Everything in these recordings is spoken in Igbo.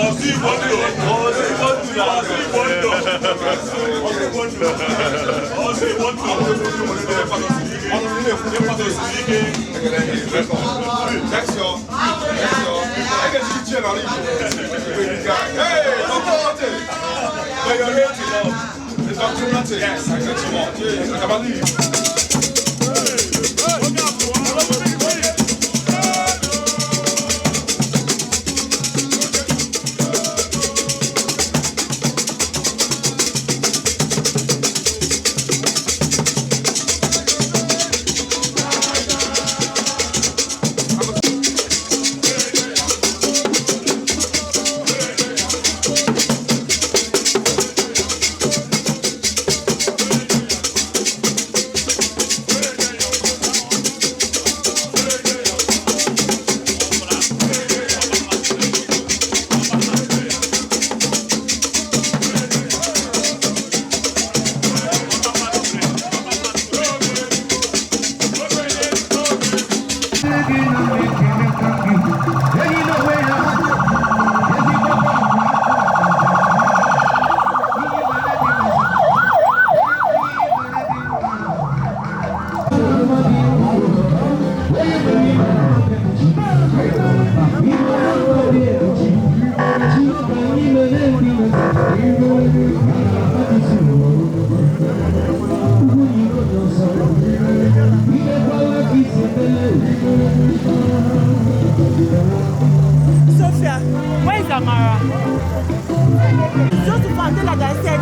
Ọzọ Igbo ndụ, ọzọ Igbo ndụ, ọzọ Igbo ndụ, ọzọ Igbo ndụ, ọzọ Igbo ndụ. Ịkwadosiri ike. That's your, that's your. I can see you on Hey, Dr. Martin. Hey, you're here to Dr. Martin. Yes, I can see you. I can believe. Sophia, where is Amara? Just to find like I said,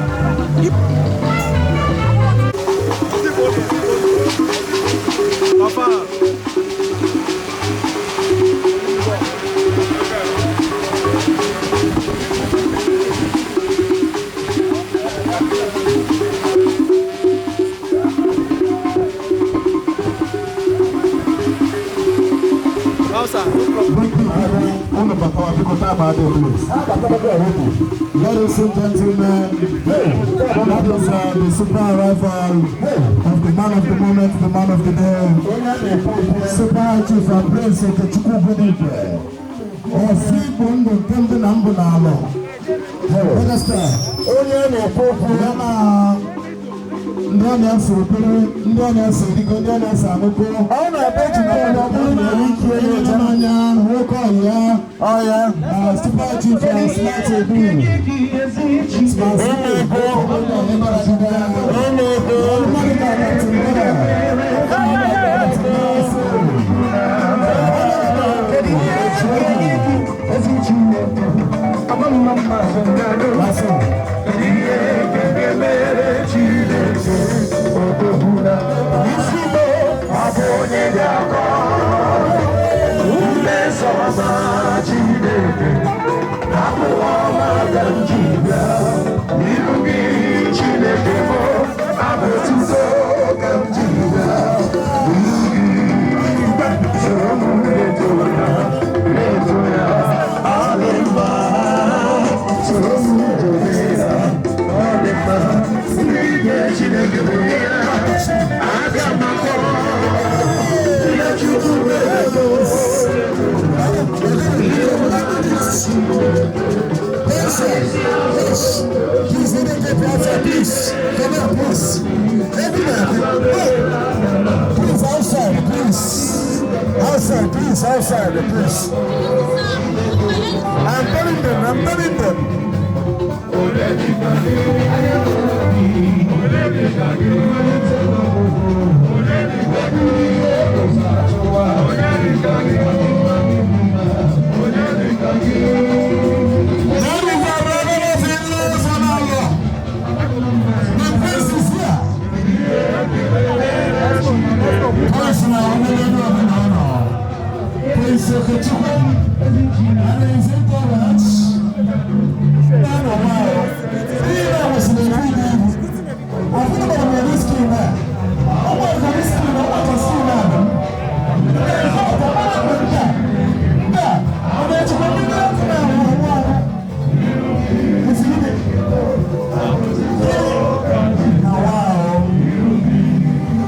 Papa. Ladies and gentlemen, that is the super arrival of the man of the moment, the man of the day, Super Chief and Prince Okechukwu Ogbunikwe. Ọsị Igbo ndụ nke mbụ na mbụ n'alọ. Understand? Onye na-ekwu okwu. Ya na ndị ọ na-eso obere, ndị ọ na-eso rigo, ndị ọ na-eso anụkọ. Ọ na-abịa ejide ya ọ bụrụ na ike Onye ya n'anya nwoke ọyị ya. Ọya. Super Chief Smart Ebu. Smart Ego. Ego. Please, let me get outside, please. Come here, please. Everybody, hey. Please, outside, please. Outside, please, outside, please. I'm telling them, I'm telling them. That is our brother of in-laws and Allah. The prince is here. Prince na no. Prince Okechukwu and his entourage. No, wow. Three hours in the evening. I think about the risky man. Oh my God, risky man. What a skill man.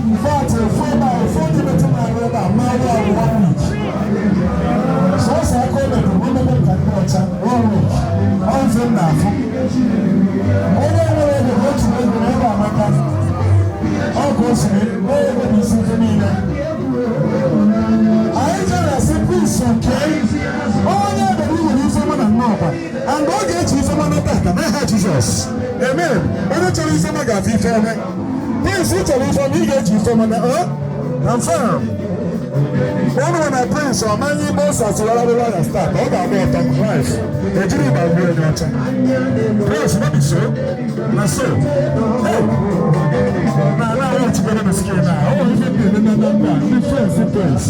In fact, 4 by 4 meter. ga-afụ ife ọma. Prince, ị chọrọ ife ọma, ị ga-eji ife ọma na ọ confirm. Ụnụ na Prince ọmanye ime ose asịwararụla ya start, ọ ga-agba ụtọ life. Ejiri ịgba gbuo onye ọcha. Prince, no be so? Na so. Hey! Na ala ahụ echibere m skin a, ọ nwere ife ndị na na na ndị friends Prince.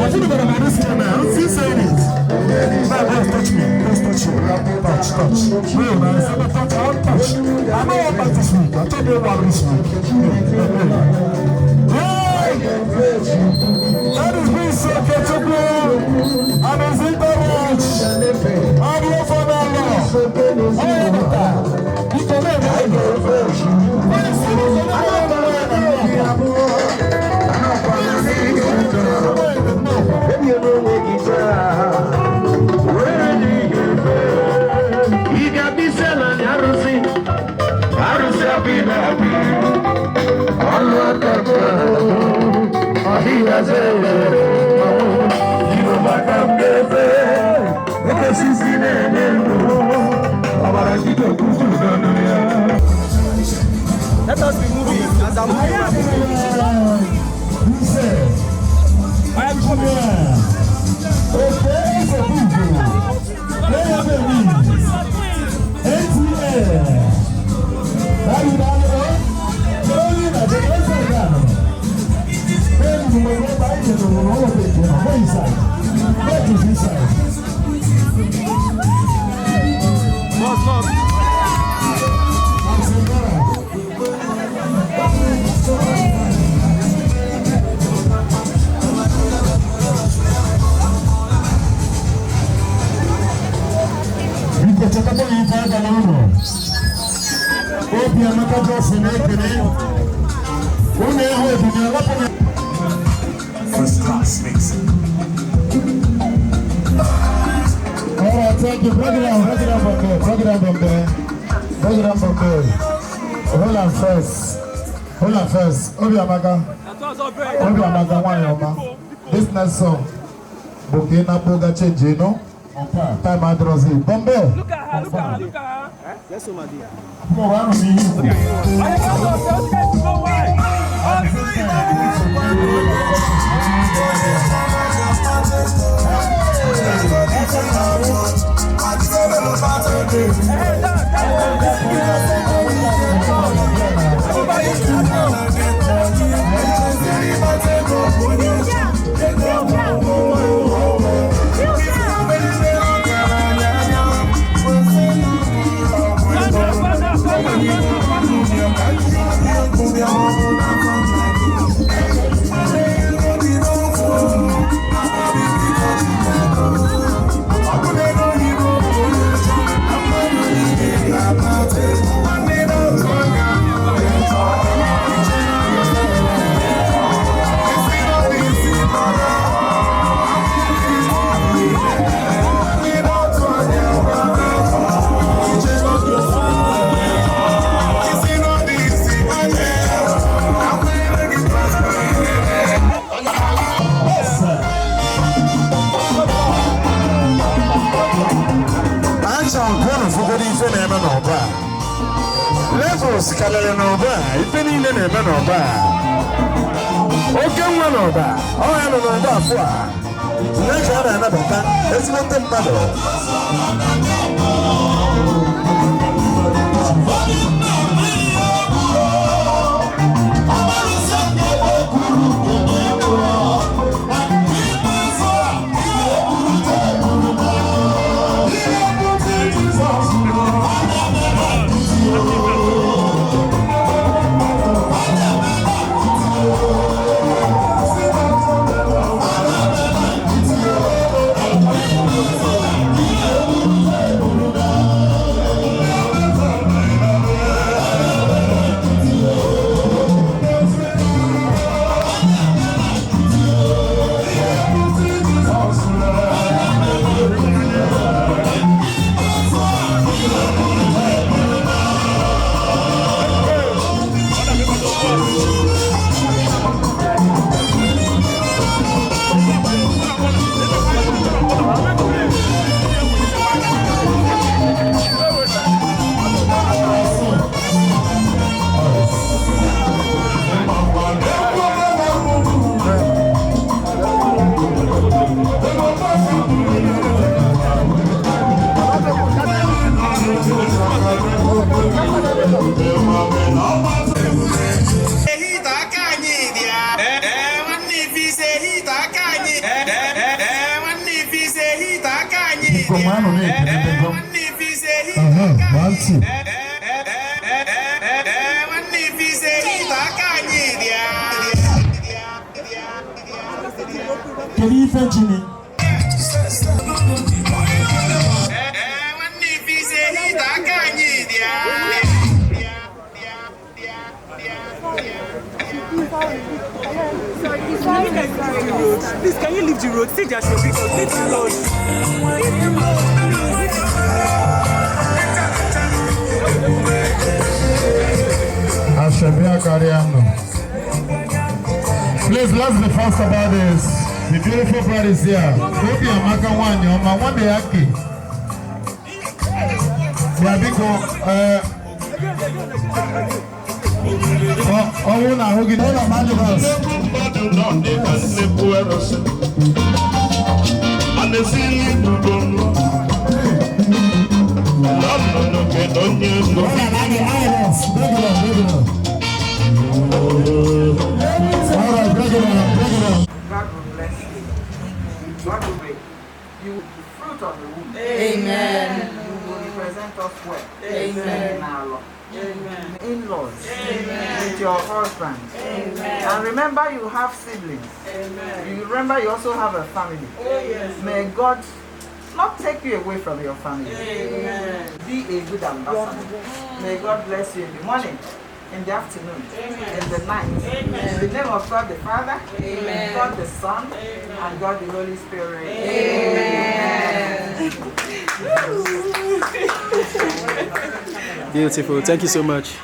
Afụnụbara m ọrụ skin a, I'm still saying it. Now, just touch me. Just touch you. Touch, touch. No, man, I said touch. I want touch. I know what back this week. I told you about this week. Hey! That is Prince Okechukwu and his entourage. And the Ofonalo. Oh, yeah, you can Let us be moving as I'm moving. Boss, boss. Biko chetakwa na ife aga n'ụlọ. Obi Amaka Johnson na-ekele. Ụlọ ịhụ ebinye alapụ na First class mixing. All right, thank you. Break it down, break it down from there, break it down from there. Break it down from there. Hold on first. Hold on first. Obi Amaka. Obi Amaka, nwanyị ọma. This next song bụ ka ị na-akpọ ga change, you know? Time adịrọzi. Bombay. Look at her, look at her, look at her. Yes, my dear. Bro, I don't see you. I can't go, go wide. Acha nkwa na ụfọdụ ife na-eme n'ọba a. Levels karịrị n'ọba a, ife niile na-eme n'ọba a. Oke nwa n'ọba, ọ ya nọ n'ọba afọ a. Nne ka a na-anabata ezigbo ndị mmadụ. Anọ na-ekelebego. Ehe, ma ntị. Nwanne ife ise ite aka anyị dị ya. Kedu ife jini? Nwanne ife ise ite aka anyị dị ya. Please, can you leave the road? See the Ashobi, leave the road. Leave the road, please. Asoebi akarịa. Please, let's be fast about this. The beautiful bride is here. Obi Amaka nwanyị ọma, nwanne ya ke. Bịa biko, ọnwụ na ahụ gị. Ụlọ Madivas. Mmadụ nọ dịka nnekwu arụsị a na-esili ibubo na nnụnụ kedu onye ego. Ụlọ Amadi Islands. Bring it on, bring it on. All right, bring it on, bring it on. God will bless you. God will make you the fruit of the womb. Amen. You will represent us well. Amen. In our law. Amen. In-laws. Amen. With your husband. Amen. And remember you have siblings. Amen. You remember you also have a family. Oh, yes. May God not take you away from your family. Amen. Be a good ambassador. May God bless you in the morning, in the afternoon, amen, in the night. Amen. In the name of God the Father, amen, God the Son, amen, and God the Holy Spirit. Amen. Beautiful. Thank you so much.